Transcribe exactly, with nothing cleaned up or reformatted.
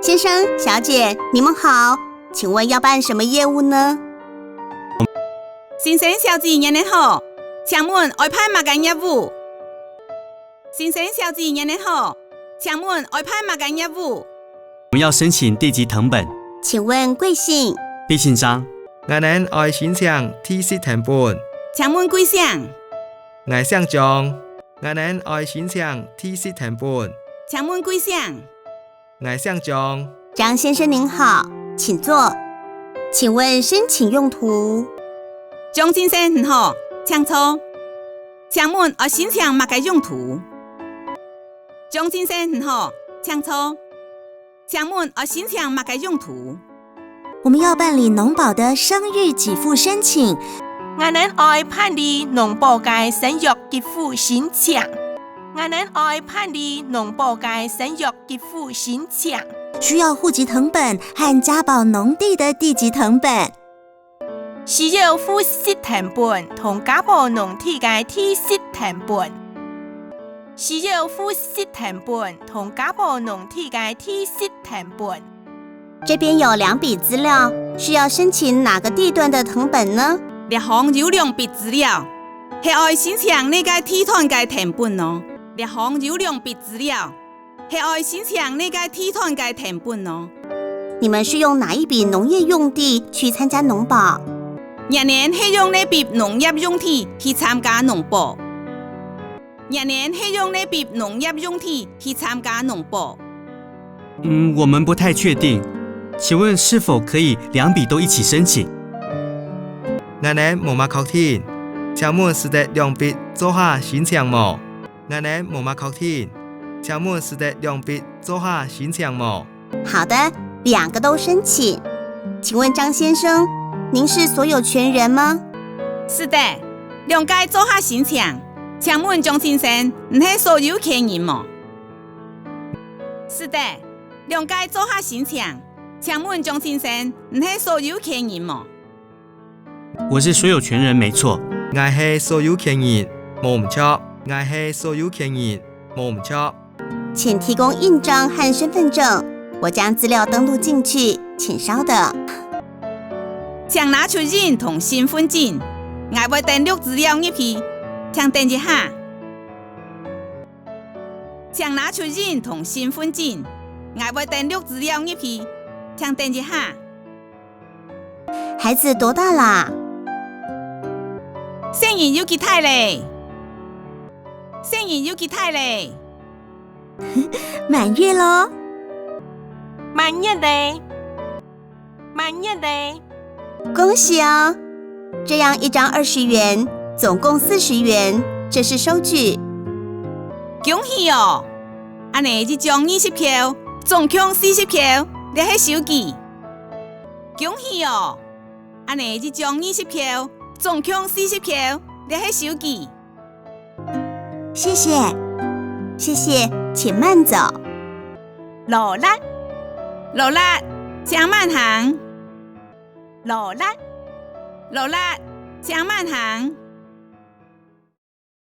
先生、小姐，你们好，请问要办什么业务呢？先生、小姐，你等好，請問愛辦麼个業務？先生、小姐，你等好，請問愛辦麼个業務？我們要申請地籍謄本。請問貴姓？敝姓張。𠊎等愛申請地籍謄本。請問貴姓？𠊎姓張。𠊎等愛申請地籍謄本。請問貴姓？ 𠊎姓張。張先生您好，请坐。请问申请用途？張先生你好，請坐。請問愛申請麼个用途？張先生你好，請坐。請問愛申請麼个用途？我们要办理農保的生育给付申请。𠊎等愛辦理農保个生育給付申請。 𠊎等愛辦理農保个生育給付申請。需要户籍謄本和加保農地的地籍謄本。需要户籍謄本同加保農地个地籍謄本。需要户籍謄本同加保農地个地籍謄本。 这边有两笔资料，是要申请哪个地段的謄本呢？這項有兩筆資料，係愛申請哪个地段个謄本呢？這項有兩筆資料，係愛申請哪个地段个謄本呢？你们是用哪一笔农业用地去参加农保？你等係用哪筆農業用地去參加農保？ 你等係用哪筆農業用地去參加農保？嗯，我們不太確定，請問是否可以兩筆都一起申請？𠊎等無麼確定，請問使得兩筆做下申請無？𠊎等無麼確定，請問使得兩筆做下申請無？ 好的，两个都申请。请问张先生，您是所有权人吗？是的，兩个做下申请。請問張先生，你係所有權人無？是的，兩个做下申请。請問張先生，你係所有權人無？ 我是所有權人，沒錯。𠊎係所有權人，無毋著。𠊎係所有權人，無毋著。请提供印章和身份证，我将资料登录进去，请稍等。请拿出印同身份证，𠊎會登錄資料入去，請等一下。请拿出印同身份证，𠊎會登錄資料入去，請等一下。 孩子多大啦？細人有幾大咧？細人有幾大咧？满月咯。滿月咧。滿月咧。恭喜哦！这样一张二十元，总共四十元，这是收据。恭喜哦！恁呢一张二十箍，总共四十箍，這係收據。 恭喜哦！恁呢一张二十箍，總共四十箍，這係收據。謝謝，謝謝，請慢走。勞力，勞力，請慢行。勞力，勞力，請慢行。